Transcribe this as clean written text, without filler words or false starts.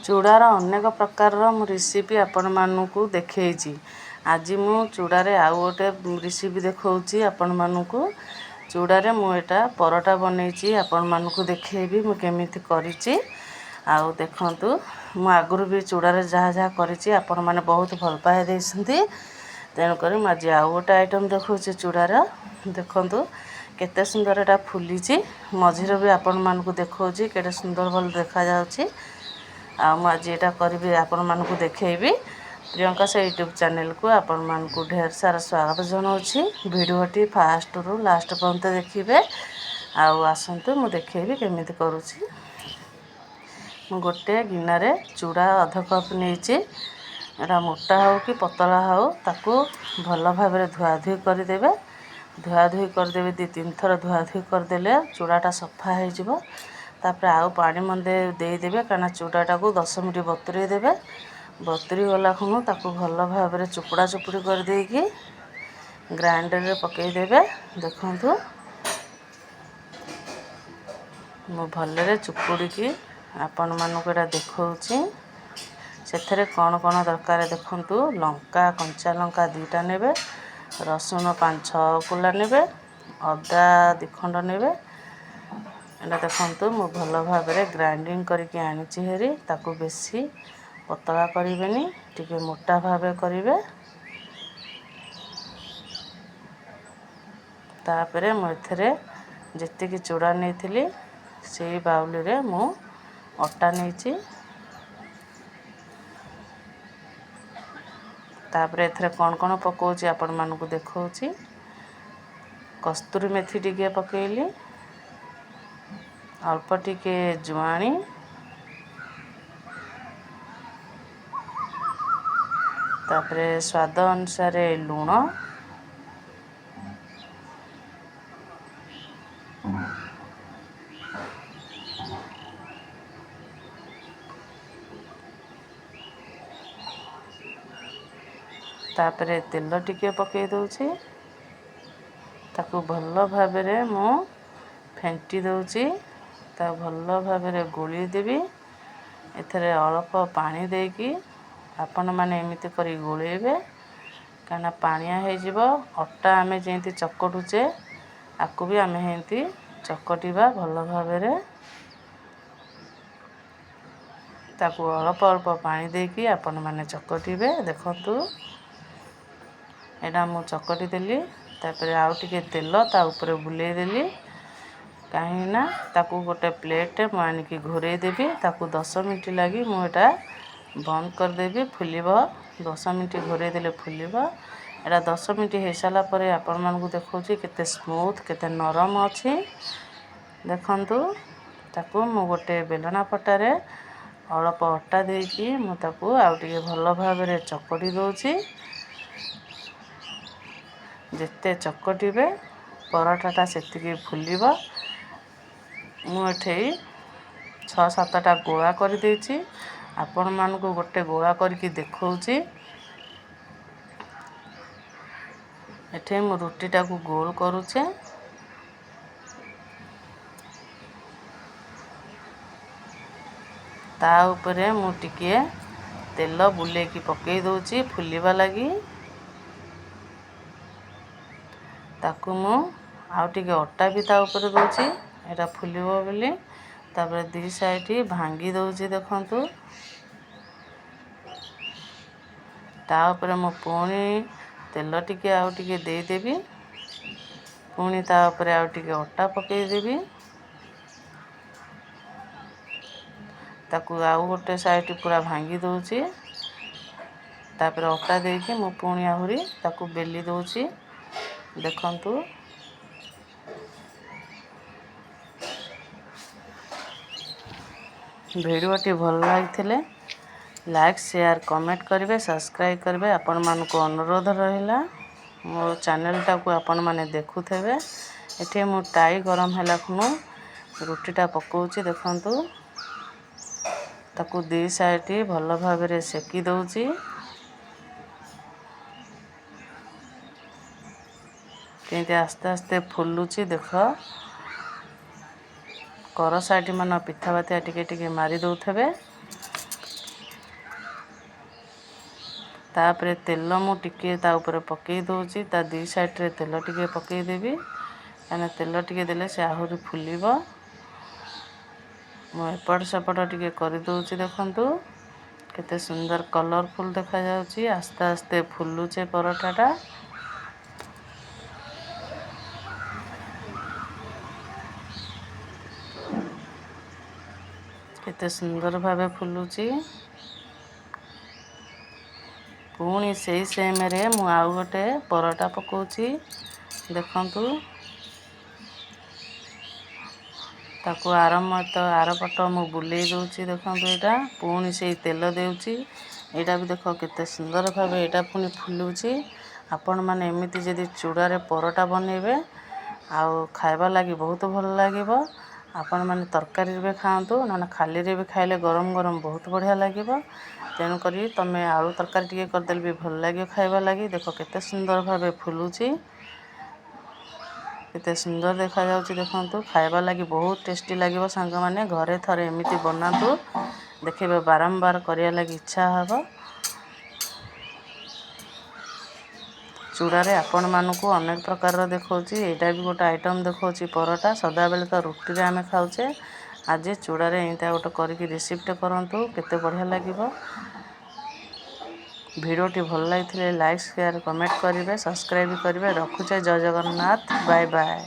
ଚୁଡ଼ାର ଅନେକ ପ୍ରକାରର ମୁଁ ରେସିପି ଆପଣମାନଙ୍କୁ ଦେଖେଇଛି। ଆଜି ମୁଁ ଚୁଡ଼ାରେ ଆଉ ଗୋଟେ ରେସିପି ଦେଖାଉଛି ଆପଣମାନଙ୍କୁ। ଚୁଡ଼ାରେ ମୁଁ ଏଇଟା ପରଟା ବନେଇଛି, ଆପଣମାନଙ୍କୁ ଦେଖେଇବି ମୁଁ କେମିତି କରିଛି। ଆଉ ଦେଖନ୍ତୁ, ମୁଁ ଆଗରୁ ବି ଚୁଡ଼ାରେ ଯାହା ଯାହା କରିଛି ଆପଣମାନେ ବହୁତ ଭଲ ପାଇ ଦେଇଛନ୍ତି। ତେଣୁକରି ମୁଁ ଆଜି ଆଉ ଗୋଟେ ଆଇଟମ୍ ଦେଖାଉଛି ଚୁଡ଼ାର। ଦେଖନ୍ତୁ କେତେ ସୁନ୍ଦର ଏଇଟା ଫୁଲିଛି। ମଝିରେ ବି ଆପଣମାନଙ୍କୁ ଦେଖାଉଛି କେତେ ସୁନ୍ଦର ଭଲ ଦେଖାଯାଉଛି। ଆଉ ମୁଁ ଆଜି ଏଇଟା କରିବି, ଆପଣମାନଙ୍କୁ ଦେଖେଇବି। ପ୍ରିୟଙ୍କା ସେ ୟୁଟ୍ୟୁବ୍ ଚ୍ୟାନେଲ୍କୁ ଆପଣମାନଙ୍କୁ ଢେର ସାରା ସ୍ୱାଗତ ଜଣାଉଛି। ଭିଡ଼ିଓଟି ଫାଷ୍ଟରୁ ଲାଷ୍ଟ ପର୍ଯ୍ୟନ୍ତ ଦେଖିବେ। ଆଉ ଆସନ୍ତୁ, ମୁଁ ଦେଖେଇବି କେମିତି କରୁଛି। ମୁଁ ଗୋଟେ ଗିନାରେ ଚୁଡ଼ା ଅଧ କପ୍ ନେଇଛି। ଏଇଟା ମୋଟା ହେଉ କି ପତଳା ହେଉ, ତାକୁ ଭଲ ଭାବରେ ଧୁଆଧୁଇ କରିଦେବେ। ଧୁଆଧୁଇ କରିଦେବେ, 2 3 ଥର ଧୁଆଧୁଇ କରିଦେଲେ ଚୁଡ଼ାଟା ସଫା ହେଇଯିବ। ତାପରେ ଆଉ ପାଣି ମନ୍ଦେ ଦେଇଦେବେ, କାହିଁକିନା ଚୁଡ଼ାଟାକୁ 10 ମିନିଟ୍ ବତୁରେଇ ଦେବେ। ବତୁରି ଗଲା ଖୁଣୁ ତାକୁ ଭଲ ଭାବରେ ଚୁପୁଡ଼ା ଚୁପୁଡ଼ି କରିଦେଇକି ଗ୍ରାଇଣ୍ଡରରେ ପକାଇଦେବେ। ଦେଖନ୍ତୁ, ମୁଁ ଭଲରେ ଚୁପୁଡ଼ିକି ଆପଣମାନଙ୍କୁ ଏଇଟା ଦେଖାଉଛି। ସେଥିରେ କ'ଣ କ'ଣ ଦରକାର ଦେଖନ୍ତୁ। ଲଙ୍କା, କଞ୍ଚା ଲଙ୍କା 2ଟା ନେବେ, ରସୁଣ 5 6 କୁଲା ନେବେ, ଅଦା 2 ଖଣ୍ଡ ନେବେ। ଏଇଟା ଦେଖନ୍ତୁ, ମୁଁ ଭଲ ଭାବରେ ଗ୍ରାଇଣ୍ଡିଙ୍ଗ କରିକି ଆଣିଛି ହେରି। ତାକୁ ବେଶୀ ପତଳା କରିବେନି, ଟିକେ ମୋଟା ଭାବେ କରିବେ। ତାପରେ ମୁଁ ଏଥିରେ ଯେତିକି ଚୁଡ଼ା ନେଇଥିଲି, ସେଇ ବାଉଲିରେ ମୁଁ ଅଟା ନେଇଛି। ତାପରେ ଏଥିରେ କ'ଣ କ'ଣ ପକାଉଛି ଆପଣମାନଙ୍କୁ ଦେଖାଉଛି। କସ୍ତୁରୀ ମେଥି ଟିକେ ପକାଇଲି, ଅଳ୍ପ ଟିକେ ଜୁଆଣି, ତାପରେ ସ୍ୱାଦ ଅନୁସାରେ ଲୁଣ, ତାପରେ ତେଲ ଟିକେ ପକାଇ ଦେଉଛି। ତାକୁ ଭଲ ଭାବରେ ମୁଁ ଫେଣ୍ଟି ଦେଉଛି, ତାକୁ ଭଲ ଭାବରେ ଗୋଳେଇ ଦେବି। ଏଥିରେ ଅଳ୍ପ ପାଣି ଦେଇକି ଆପଣମାନେ ଏମିତି କରି ଗୋଳେଇବେ, କାହିଁକିନା ପାଣିଆ ହେଇଯିବ। ଅଟା ଆମେ ଯେମିତି ଚକଟୁଛେ, ଆକୁ ବି ଆମେ ସେମିତି ଚକଟିବା ଭଲ ଭାବରେ। ତାକୁ ଅଳ୍ପ ଅଳ୍ପ ପାଣି ଦେଇକି ଆପଣମାନେ ଚକଟିବେ। ଦେଖନ୍ତୁ, ଏଇଟା ମୁଁ ଚକଟି ଦେଲି। ତାପରେ ଆଉ ଟିକେ ତେଲ ତା ଉପରେ ବୁଲେଇ ଦେଲି, କାହିଁକିନା ତାକୁ ଗୋଟେ ପ୍ଲେଟ୍ ମୁଁ ଆଣିକି ଘୋରେଇ ଦେବି। ତାକୁ 10 ମିନିଟ୍ ଲାଗି ମୁଁ ଏଇଟା ବନ୍ଦ କରିଦେବି, ଫୁଲିବ। 10 ମିନିଟ୍ ଘୋରେଇ ଦେଲେ ଫୁଲିବ। ଏଇଟା 10 ମିନିଟ୍ ହେଇସାରିଲା ପରେ ଆପଣମାନଙ୍କୁ ଦେଖାଉଛି କେତେ ସ୍ମୁଥ୍, କେତେ ନରମ ଅଛି। ଦେଖନ୍ତୁ, ତାକୁ ମୁଁ ଗୋଟେ ବେଲଣା ପଟାରେ ଅଳ୍ପ ଅଟା ଦେଇକି ମୁଁ ତାକୁ ଆଉ ଟିକେ ଭଲ ଭାବରେ ଚକଟି ଦେଉଛି। ଯେତେ ଚକଟିବେ, ପରଟାଟା ସେତିକି ଫୁଲିବ। ମୁଁ ଏଠି 6 7ଟା ଗୋଳା କରିଦେଇଛି। ଆପଣମାନଙ୍କୁ ଗୋଟେ ଗୋଳା କରିକି ଦେଖାଉଛି। ଏଠି ମୁଁ ରୁଟିଟାକୁ ଗୋଲ କରୁଛେ। ତା ଉପରେ ମୁଁ ଟିକିଏ ତେଲ ବୁଲେଇକି ପକାଇ ଦେଉଛି ଫୁଲିବା ଲାଗି। ତାକୁ ମୁଁ ଆଉ ଟିକେ ଅଟା ବି ତା ଉପରେ ଦେଉଛି, ଏଇଟା ଫୁଲିବ ବୋଲି। ତାପରେ 2 ସାଇଡ଼୍ ଭାଙ୍ଗି ଦେଉଛି। ଦେଖନ୍ତୁ, ତା ଉପରେ ମୁଁ ପୁଣି ତେଲ ଟିକେ ଆଉ ଟିକେ ଦେଇଦେବି। ପୁଣି ତା ଉପରେ ଆଉ ଟିକେ ଅଟା ପକାଇଦେବି। ତାକୁ ଆଉ ଗୋଟେ ସାଇଡ଼୍ ପୁରା ଭାଙ୍ଗି ଦେଉଛି। ତାପରେ ଅଟା ଦେଇକି ମୁଁ ପୁଣି ଆହୁରି ତାକୁ ବେଲି ଦେଉଛି। ଦେଖନ୍ତୁ, ଭିଡ଼ିଓଟି ଭଲ ଲାଗିଥିଲେ ଲାଇକ୍, ସେୟାର, କମେଣ୍ଟ କରିବେ, ସବସ୍କ୍ରାଇବ୍ କରିବେ, ଆପଣମାନଙ୍କୁ ଅନୁରୋଧ ରହିଲା। ମୋ ଚ୍ୟାନେଲଟାକୁ ଆପଣମାନେ ଦେଖୁଥିବେ। ଏଠି ମୁଁ ତାଇ ଗରମ ହେଲା ଖୁଣୁ ରୁଟିଟା ପକାଉଛି। ଦେଖନ୍ତୁ, ତାକୁ 2 ସାଇଡ଼୍ ଭଲ ଭାବରେ ସେକି ଦେଉଛି। କେମିତି ଆସ୍ତେ ଆସ୍ତେ ଫୁଲୁଛି ଦେଖ। କର ସାଇଡ଼୍ ମାନ ପିଠା ବାତିଆ ଟିକେ ଟିକେ ମାରି ଦେଉଥିବେ। ତାପରେ ତେଲ ମୁଁ ଟିକିଏ ତା ଉପରେ ପକାଇ ଦେଉଛି। ତା ଦୁଇ ସାଇଡ଼୍ରେ ତେଲ ଟିକେ ପକାଇଦେବି, କାହିଁକିନା ତେଲ ଟିକେ ଦେଲେ ସେ ଆହୁରି ଫୁଲିବ। ମୁଁ ଏପଟ ସେପଟ ଟିକେ କରିଦେଉଛି। ଦେଖନ୍ତୁ କେତେ ସୁନ୍ଦର କଲରଫୁଲ୍ ଦେଖାଯାଉଛି। ଆସ୍ତେ ଆସ୍ତେ ଫୁଲୁଛେ ପରଠାଟା। କେତେ ସୁନ୍ଦର ଭାବେ ଫୁଲୁଛି। ପୁଣି ସେଇ ସେମ୍ରେ ମୁଁ ଆଉ ଗୋଟେ ପରଟା ପକାଉଛି। ଦେଖନ୍ତୁ, ତାକୁ ଆରମ ତ ଆରପଟ ମୁଁ ବୁଲେଇ ଦେଉଛି। ଦେଖନ୍ତୁ, ଏଇଟା ପୁଣି ସେଇ ତେଲ ଦେଉଛି। ଏଇଟା ବି ଦେଖ କେତେ ସୁନ୍ଦର ଭାବେ ଏଇଟା ପୁଣି ଫୁଲୁଛି। ଆପଣମାନେ ଏମିତି ଯଦି ଚୂଡ଼ାରେ ପରଟା ବନେଇବେ ଆଉ ଖାଇବା ଲାଗି ବହୁତ ଭଲ ଲାଗିବ। ଆପଣମାନେ ତରକାରୀରେ ବି ଖାଆନ୍ତୁ, ନହେଲେ ଖାଲିରେ ବି ଖାଇଲେ ଗରମ ଗରମ ବହୁତ ବଢ଼ିଆ ଲାଗିବ। ତେଣୁକରି ତୁମେ ଆଳୁ ତରକାରୀ ଟିକେ କରିଦେଲେ ବି ଭଲ ଲାଗିବ ଖାଇବା ଲାଗି। ଦେଖ କେତେ ସୁନ୍ଦର ଭାବେ ଫୁଲୁଛି, କେତେ ସୁନ୍ଦର ଦେଖାଯାଉଛି। ଦେଖନ୍ତୁ, ଖାଇବା ଲାଗି ବହୁତ ଟେଷ୍ଟି ଲାଗିବ। ସାଙ୍ଗମାନେ, ଘରେ ଥରେ ଏମିତି ବନାନ୍ତୁ, ଦେଖିବେ ବାରମ୍ବାର କରିବା ଲାଗି ଇଚ୍ଛା ହେବ। ଚୂଡ଼ାରେ ଆପଣମାନଙ୍କୁ ଅନେକ ପ୍ରକାରର ଦେଖାଉଛି। ଏଇଟା ବି ଗୋଟେ ଆଇଟମ୍ ଦେଖାଉଛି, ପରଟା। ସଦାବେଳେ ତ ରୁଟିରେ ଆମେ ଖାଉଛେ, ଆଜି ଚୂଡ଼ାରେ ଏମିତିଆ ଗୋଟେ କରିକି ରେସିପିଟେ କରନ୍ତୁ, କେତେ ବଢ଼ିଆ ଲାଗିବ। ଭିଡ଼ିଓଟି ଭଲ ଲାଗିଥିଲେ ଲାଇକ୍, ସେୟାର, କମେଣ୍ଟ କରିବେ, ସବସ୍କ୍ରାଇବ୍ କରିବେ। ରଖୁଛେ, ଜୟ ଜଗନ୍ନାଥ, ବାଏ ବାଏ।